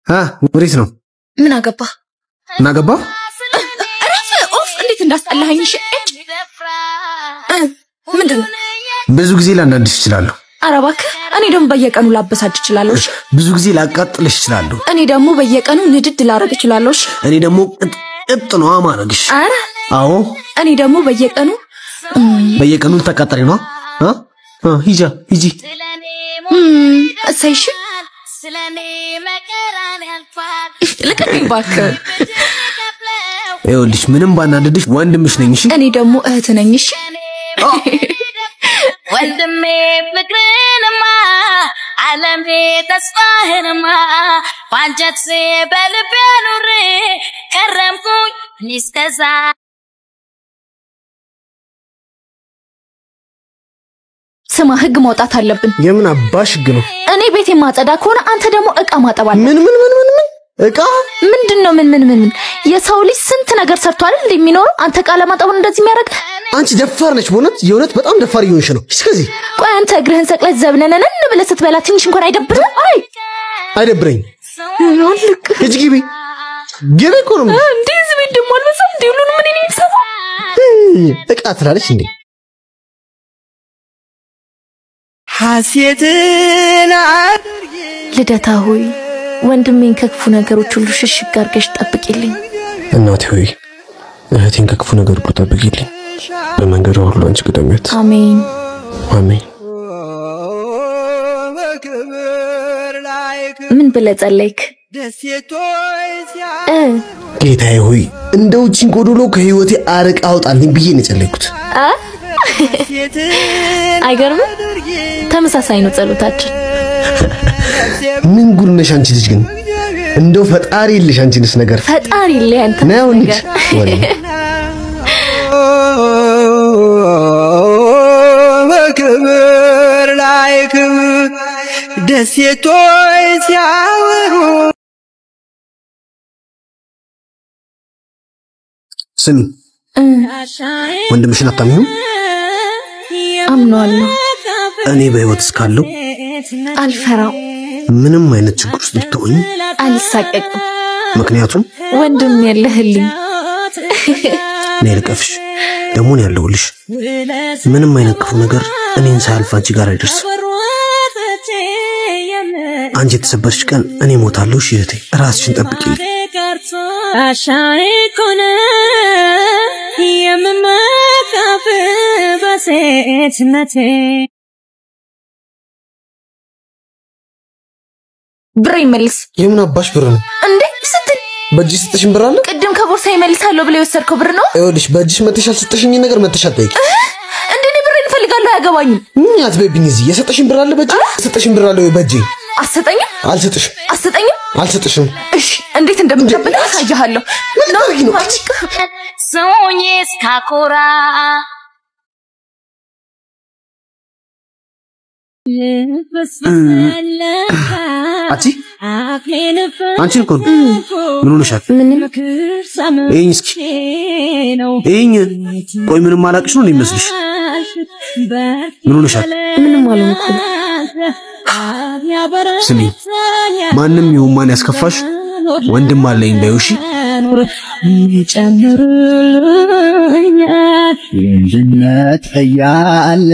ወዴት ነው? ምን አገባ? ምን አገባ? እረፍ! ኦፍ እንዴት እንዳስጠላኸኝ! እሺ ምንድን ነው? ብዙ ጊዜ ላናድሽ እችላለሁ። ኧረ እባክህ፣ እኔ ደግሞ በየቀኑ ላበሳጭ እችላለሁ። እሺ ብዙ ጊዜ ላቃጥልሽ እችላለሁ። እኔ ደግሞ በየቀኑ ንድድ ላረግ እችላለሁ። እሺ እኔ ደግሞ ቅጥቅጥ ነዋ ማረግሽ። ኧረ አዎ እኔ ደግሞ በየቀኑ በየቀኑ ልታቃጥሪ ነዋ። ሂጂ ሂጂ። እሰይ እሺ ልቀቀኝ እባክህ። ይኸውልሽ ምንም ባናድድሽ ወንድምሽ ነኝ። እሺ እኔ ደግሞ እህት ነኝ። እሺ ወንድሜ ፍቅርንማ ዓለሜ ተስፋህንማ ባንጀቴ በልቤ ኑሬ ከረምኩኝ እኔ እስከዛ። ስማ ህግ ማውጣት አለብን። የምን አባሽ ህግ ነው? እኔ ቤት የማጸዳ ከሆነ አንተ ደግሞ እቃ ማጠብ አለብህ። ምን ምን ምን ምን ምን እቃ ምንድነው? ምን ምን ምን የሰው ልጅ ስንት ነገር ሰርቶ አይደል እንደሚኖረው? አንተ እቃ ለማጠቡ እንደዚህ የሚያደርግህ? አንቺ ደፋር ነሽ በእውነት የእውነት በጣም ደፋር እየሆንሽ ነው። እስከዚህ ቆይ አንተ እግርህን ሰቅለህ ዘብነነን ብለህ ስትበላ ትንሽ እንኳን አይደብርህም? አይ አይደብረኝ። ልክ ሂጂ ግቢ ግቢ እኮ ነው እንዴ። እዚህ ቤት ደግሞ አልበዛም እንዴ? ሁሉንም እኔ ነኝ የምሰራው። እቃ ትላለች እንዴ? ሐሴትን አድርጊ ልደታ ሆይ ወንድሜን ከክፉ ነገሮች ሁሉ ሽሽግ አድርገሽ ጠብቂልኝ። እናቴ ሆይ እህቴን ከክፉ ነገር ሁሉ ጠብቂልኝ። በመንገዷ ሁሉ አንቺ ቅደሚያት። አሜን አሜን። ምን ብለህ ጸለይክ? ጌታዬ ሆይ እንደው እቺን ጎዶሎ ከህይወቴ አርቅ አውጣልኝ ብዬ ነው የጸለይኩት። አይገርምም? ተመሳሳይ ነው ጸሎታችን። ምን ጉድ ነሽ አንቺ ልጅ ግን! እንደው ፈጣሪ ይልሽ አንቺንስ ነገር ፈጣሪ ይልህ አንተ ነው እንጂ በክብር ላይ ክብር ደሴቶች ሲያወሩ። ስሚ ወንድምሽን አታምኚውም? አምነዋለሁ። እኔ በህይወት እስካለሁ አልፈራው። ምንም አይነት ችግር ውስጥ ብትሆኚ አልሳቀቅም። ምክንያቱም ወንድም ያለህልኝ። እኔ ልቀፍሽ ደግሞ እኔ ያለሁልሽ። ምንም አይነት ክፉ ነገር እኔን ሳያልፍ አንቺ ጋር አይደርስም። አንቺ የተሰበርሽ ቀን እኔ እሞታለሁ። እሺ እህቴ ራስሽን ጠብቂልኝ። ብር ይመልስ። የምን አባሽ ብር ነው እንዴ? ስትል በእጅሽ ሰጠሽኝ ብር አለ? ቅድም ከቦርሳ ይመልሳለሁ ብለህ የወሰድከው ብር ነው? ይኸውልሽ በእጅሽ መተሽ ያልሰጠሽኝ ነገር መተሽ አትጠይቂ። እንዴ እኔ ብሬን እፈልጋለሁ፣ አያገባኝም። ምን አትበይብኝ። እዚህ የሰጠሽኝ ብር አለ በእጄ? የሰጠሽኝ ብር አለ ወይ በእጄ? አትሰጠኝም? አልሰጥሽም። አትሰጠኝም? አልሰጥሽም። እሺ እንዴት እንደምትቀበል አሳይሃለሁ። ምን ታደርጊ ነው? ሰውኜ እስካኮራ አንቺ አንቺን እኮ ነው። ምን ሆነሻል? ምንም። እይኝ እስኪ እይኝ። ቆይ ምንም አላቅሽ ነው የሚመስልሽ? ምን ሆነሻል? ምንም አልሆንኩም። ስሚ ማንም ይሁን ማን ያስከፋሽ ወንድም አለኝ በይው። እሺ ወንድነት እያለ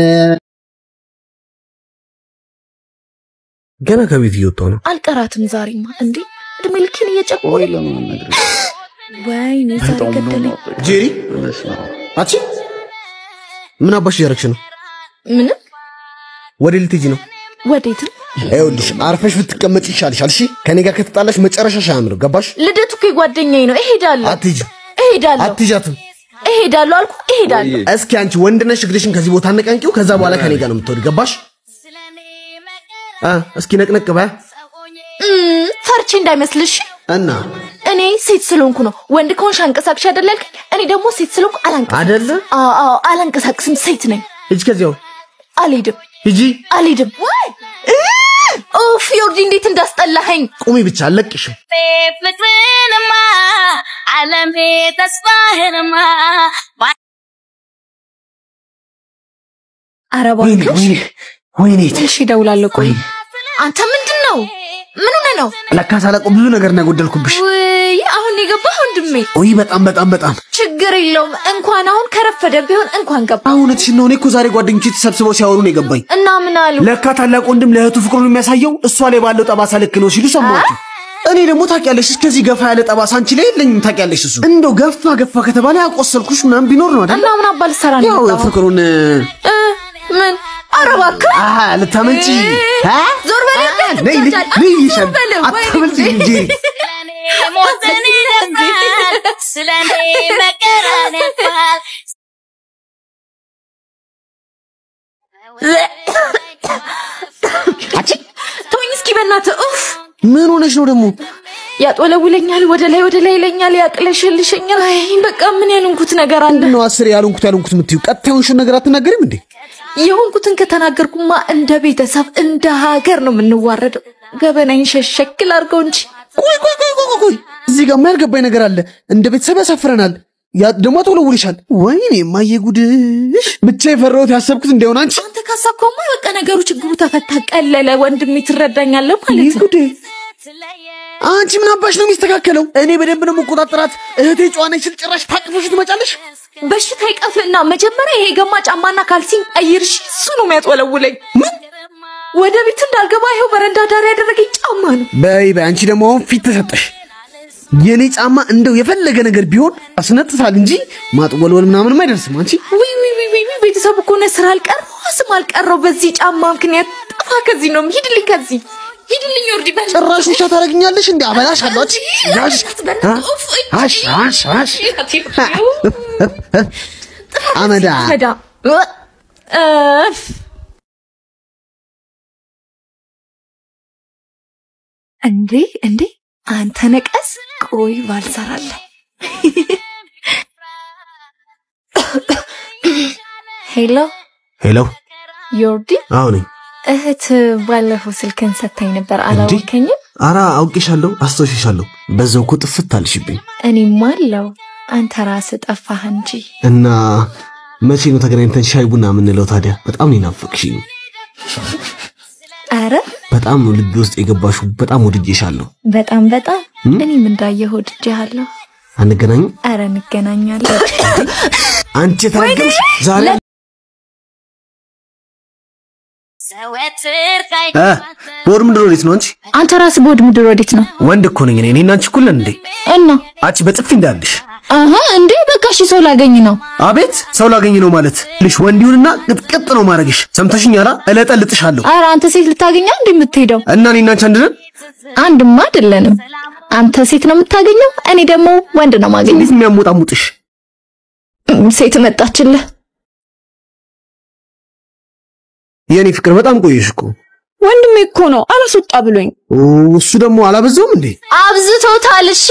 ገና ከቤት እየወጣሁ ነው። አልቀራትም ዛሬማ። እንዴ እድሜ ልኬን እየጨቆነኝ። ወይኔ ዛሬ ገደለኝ። ጄሪ አንቺ ምን አባሽ እያደረግሽ ነው? ምንም። ወዴት ልትሄጂ ነው? ወዴትም። ይኸውልሽ አርፈሽ ብትቀመጪ ይሻልሻል። እሺ ከኔ ጋር ከተጣላሽ መጨረሻሽ አያምርም። ገባሽ? ልደቱ እኮ ጓደኛዬ ነው። እሄዳለሁ። አትሄጂም። እሄዳለሁ። አትሄጃትም። እሄዳለሁ አልኩ። እሄዳለሁ። እስኪ አንቺ ወንድ ነሽ፣ እግርሽን ከዚህ ቦታ ነቀንቂው። ከዛ በኋላ ከኔ ጋር ነው የምትወድ። ገባሽ? እስኪ ነቅነቅ በያ። ፈርቼ እንዳይመስልሽ። እና እኔ ሴት ስለሆንኩ ነው። ወንድ ከሆንሽ አንቀሳቅሽ አይደል ያልከኝ? እኔ ደግሞ ሴት ስለሆንኩ አላንቀሳቅስም። አይደለ? አዎ አላንቀሳቅስም። ሴት ነኝ። ሂጂ ከዚያው አልሄድም። ሂጂ። አልሄድም። ኦፍ ዮርዲ እንዴት እንዳስጠላኸኝ! ቁሚ ብቻ አለቅሽም። ፍቅርንማ ዓለሜ ተስፋህንማ ኧረ እባክሽ ወይኔ እሺ እደውላለሁ። ቆይ አንተ ምንድን ነው ምን ሆነህ ነው? ለካ ሳላውቀው ብዙ ነገር ነው ያጎደልኩብሽ። ውይ አሁን የገባህ ወንድሜ? ውይ በጣም በጣም በጣም ችግር የለውም። እንኳን አሁን ከረፈደ ቢሆን እንኳን ገባ። እውነትሽን ነው። እኔ እኮ ዛሬ ጓደኞቼ ተሰብስበው ሲያወሩ ነው የገባኝ። እና ምን አሉ? ለካ ታላቅ ወንድም ለእህቱ ፍቅሩን የሚያሳየው እሷ ላይ ባለው ጠባሳ ልክ ነው ሲሉ ሰማኋቸው። እኔ ደግሞ ታውቂያለሽ እስከዚህ ገፋ ያለ ጠባሳ አንቺ ላይ የለኝም። ታውቂያለሽ እሱ እንደው ገፋ ገፋ ከተባለ ያቆሰልኩሽ ምናምን ቢኖር ነው አይደል? እና ምን አባል ሰራ ነው ያው ፍቅሩን ምን ኧረ እባክህ ልታመልጪ ዞር በል ነይ ነይ ይሻል አታመልጪ እንጂ ሞትን ይደፋል ስለኔ መከራን ያልፋል። አንቺ ተወኝ እስኪ በእናትህ። ኡፍ ምን ሆነሽ ነው ደግሞ? ያጦለውለኛል፣ ወደ ላይ ወደ ላይ ይለኛል፣ ያቅለሸልሸኛል። አይ በቃ ምን ያልንኩት ነገር አለ? ምንድነው አስር ያልንኩት ያልንኩት የምትይው? ቀጥታ የሆንሽውን ነገር አትናገሪም እንዴ? የሆንኩትን ከተናገርኩማ እንደ ቤተሰብ እንደ ሀገር ነው የምንዋረደው። ገበናዬን ሸሸክል አድርገው እንጂ። ቆይ ቆይ ቆይ ቆይ ቆይ፣ እዚህ ጋር ያልገባኝ ነገር አለ። እንደ ቤተሰብ ያሳፍረናል፣ ያ ደግሞ ተወለውልሻል። ወይኔ እማዬ ጉድሽ! ብቻ የፈራሁት ያሰብኩት እንደሆነ አንቺ አንተ ካሳብከውማ በቃ ነገሩ ችግሩ ተፈታ፣ ቀለለ። ወንድሜ ትረዳኛለህ ማለት ነው። ጉዴ! አንቺ ምን አባሽ ነው የሚስተካከለው? እኔ በደንብ ነው የምቆጣጠራት። እህቴ ጨዋ ነች ስል ጭራሽ ታቅፈሽ ትመጫለሽ። በሽታ ይቀፍና መጀመሪያ ይሄ ገማ ጫማና ካልሲን ቀይርሽ። እሱ ነው የሚያጥወለውለኝ። ምን ወደ ቤት እንዳልገባ ይኸው በረንዳ ዳር ያደረገኝ ጫማ ነው። በይ በይ፣ አንቺ ደግሞ አሁን ፊት ተሰጠሽ። የኔ ጫማ እንደው የፈለገ ነገር ቢሆን አስነጥሳል እንጂ ማጥወልወል ምናምንም አይደርስም። አንቺ ውይ ውይ ውይ ውይ፣ ቤተሰብ እኮ ነው ስራ አልቀረው ስም አልቀረው በዚህ ጫማ ምክንያት። ጥፋ ከዚህ ነው ሂድልኝ፣ ከዚህ ሂድልኝ። ወርዲ በል ጭራሽ ውሻ ታደርግኛለሽ እንዴ? አበላሽ አለው አንቺ ያሽ አሽ አሽ አሽ አመዳ አመዳ። እንዴ እንዴ አንተ ነቀስ፣ ቆይ ባልሰራለህ። ሄሎ ሄሎ፣ ዮርዲ። አዎ ነኝ። እህት ባለፈው ስልክን ሰታኝ ነበር፣ አላወከኝም? ኧረ አውቄሻለሁ፣ አስታውሼሻለሁ። በዛው እኮ ጥፍት አልሽብኝ። እኔማ አለው፣ አንተ ራስህ ጠፋህ እንጂ። እና መቼ ነው ተገናኝተን ሻይ ቡና የምንለው ታዲያ? በጣም ነው የናፈቅሽኝ። ኧረ በጣም ነው ልቤ ውስጥ የገባሽው። በጣም ወድጄሻለሁ። በጣም በጣም። እኔም እንዳየህ ወድጄሃለሁ። አንገናኝም? ኧረ እንገናኛለን። አንቺ የተረገምሽ ዛሬ በወድ ምድር ወዴት ነው አንቺ? አንተ ራስህ በወድ ምድር ወዴት ነው? ወንድ እኮ ነኝ እኔ። እኔና አንቺ እኩል ነን እንዴ? እና አንቺ በጥፊ እንዳልሽ። አሃ እንዴ በቃ እሺ፣ ሰው ላገኝ ነው። አቤት ሰው ላገኝ ነው ማለት ልሽ ወንድ ይሁንና ቅጥቅጥ ነው ማድረግሽ። ሰምተሽኛል? እለጠልጥሻለሁ። ኧረ አንተ ሴት ልታገኛ እንዴ የምትሄደው? እና እኔና አንቺ አንድ ነን? አንድማ አይደለንም። አንተ ሴት ነው የምታገኘው፣ እኔ ደግሞ ወንድ ነው የማገኘው። እንዴት የሚያሞጣሙጥሽ? ሴት መጣችልህ። የኔ ፍቅር በጣም ቆየሽ እኮ። ወንድሜ እኮ ነው አላስወጣ ብሎኝ። እሱ ደግሞ አላበዛውም እንዴ? አብዝቶታል። እሺ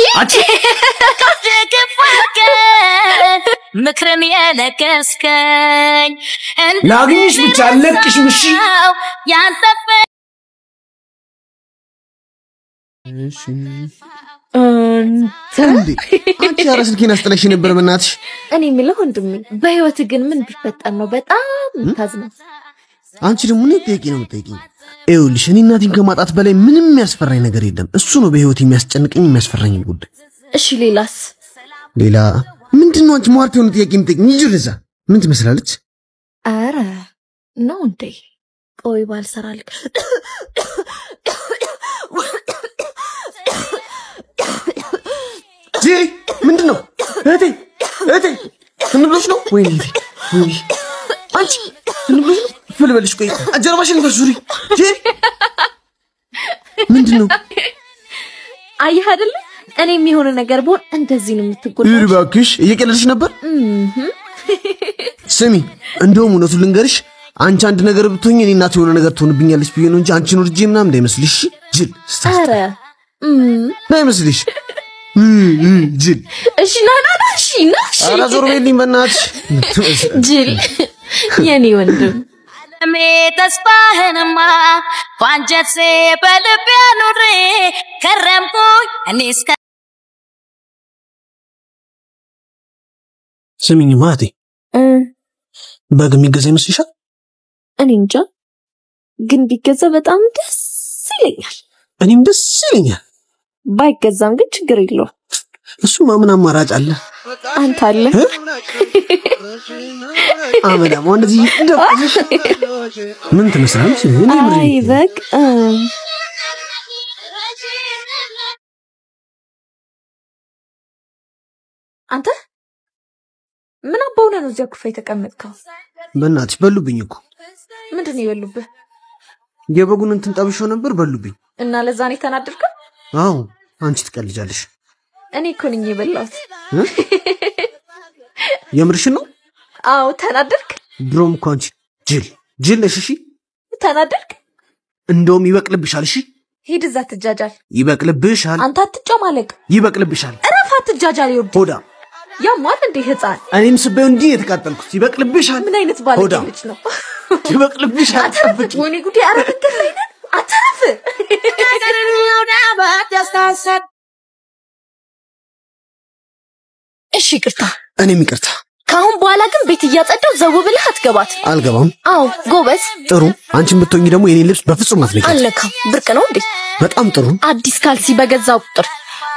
ምክርን የለገስከኝ ላግኝሽ ብቻ አለቅሽም። እሺ ያንተ እንዴ አንቺ ኧረ ስልኬን አስጥለሽ ነበር በእናትሽ። እኔ የምልህ ወንድሜ በህይወት ግን ምን ቢፈጠር ነው በጣም የምታዝነው? አንቺ ደግሞ ምን ጥያቄ ነው የምትጠይቂኝ? ይኸውልሽ እኔ እናቴን ከማጣት በላይ ምንም የሚያስፈራኝ ነገር የለም። እሱ ነው በህይወት የሚያስጨንቀኝ የሚያስፈራኝ ጉዳይ። እሺ ሌላስ? ሌላ ምንድን ነው አንቺ ሟርት የሆነ ጥያቄ የምትጠይቂኝ? ሂጂ ወደዛ። ምን ትመስላለች? ኧረ ነው እንዴ? ቆይ ባልሰራልክ። ጄሪ ምንድን ነው? እህቴ እህቴ ትንብሎሽ ነው? ወይኔ ወይኔ አንቺ ትንብሎሽ ነው? ፍልበልሽ ቆይ ጀርባሽን ዙሪ። ጄሪ ምንድን ነው? አየህ አይደለ እኔም የሆነ ነገር ብሆን እንደዚህ ነው የምትጎዳው። ይሪ እባክሽ እየቀለድሽ ነበር። ስሚ እንደውም እውነቱን ልንገርሽ፣ አንቺ አንድ ነገር ብትሆኚ እኔ እናት የሆነ ነገር ትሆንብኛለች ብዬ ነው እንጂ አንቺን ወድጄ ምናምን እንዳይመስልሽ። ጅል ኧረ እንዳይመስልሽ ጅል። እሺ ና ና ና እሺ ና እሺ። ኧረ ዞር በይልኝ በእናትሽ ጅል የኔ ወንድም። ዓለሜ ተስፋህንማ ባንጀቴ በልቤ ኑሬ ከረምኩኝ እኔ እስከ ስሚኝ ማለቴ በግ የሚገዛ ይመስልሻል? እኔ እንጃ፣ ግን ቢገዛ በጣም ደስ ይለኛል። እኔም ደስ ይለኛል። ባይገዛም ግን ችግር የለውም። እሱማ ምን አማራጭ አለ? አንተ አለ። አመዳም እንደዚህ ደፍሽ ምን ትመስላለች? እኔ ምሬ አይ በቃ አንተ ምን አባውነ ነው እዚያ ኩርፋ የተቀመጥከው? በእናትሽ በሉብኝ እኮ። ምንድን ነው የበሉብህ? የበጉን እንትን ጠብሼው ነበር በሉብኝ። እና ለዛ ነው የተናደድከው? አዎ አንቺ ትቀልጃለሽ። እኔ እኮ ነኝ የበላሁት። የምርሽን ነው? አዎ ተናደድክ? ድሮም እኮ አንቺ ጅል ጅል ነሽ። እሺ ተናደድክ? እንደውም ይበቅልብሻል። እሺ ሂድ እዛ ትጃጃል። ይበቅልብሻል። አንተ አትጨማለቅ። ይበቅልብሻል። እረፍ፣ አትጃጃል። ይወርድ ሆዳ ያሟል እንዴ ህፃን። እኔም ስበው እንዲህ የተቃጠልኩት ይበቅልብሻል። ምን አይነት ባለጌ ሆዳ ልጅ ነው? ይበቅልብሻል። አተረፍ። ወይኔ ጉዴ! ኧረ መንገድ ላይ ነን። አተረፍ። እሺ ይቅርታ። እኔም ይቅርታ። ከአሁን በኋላ ግን ቤት እያጸዳው ዘው ብለህ አትገባት። አልገባም። አዎ ጎበዝ። ጥሩ። አንቺን ብትሆኚ ደግሞ የኔን ልብስ በፍጹም አትነኪም። አልነካም። ብርቅ ነው እንዴ? በጣም ጥሩ። አዲስ ካልሲ በገዛው ቁጥር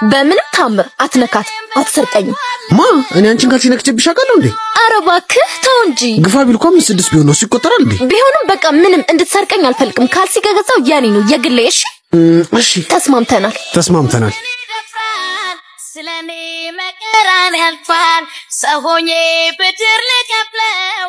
በምንም ታምር አትነካት፣ አትሰርቀኝም። ማ እኔ አንቺን ካልሲ ነክቼብሽ አውቃለሁ እንዴ? ኧረ እባክህ ተው እንጂ። ግፋ ቢል እኮ 5 6 ቢሆን ነው እሱ ይቆጠራል እንዴ? ቢሆንም በቃ ምንም እንድትሰርቀኝ አልፈልግም። ካልሲ ከገዛው የኔ ነው የግሌ። እሺ እሺ ተስማምተናል። ተስማምተናል። ስለኔ መከራን ያልፋል ሰው ሆኜ ብድር ልከፍለው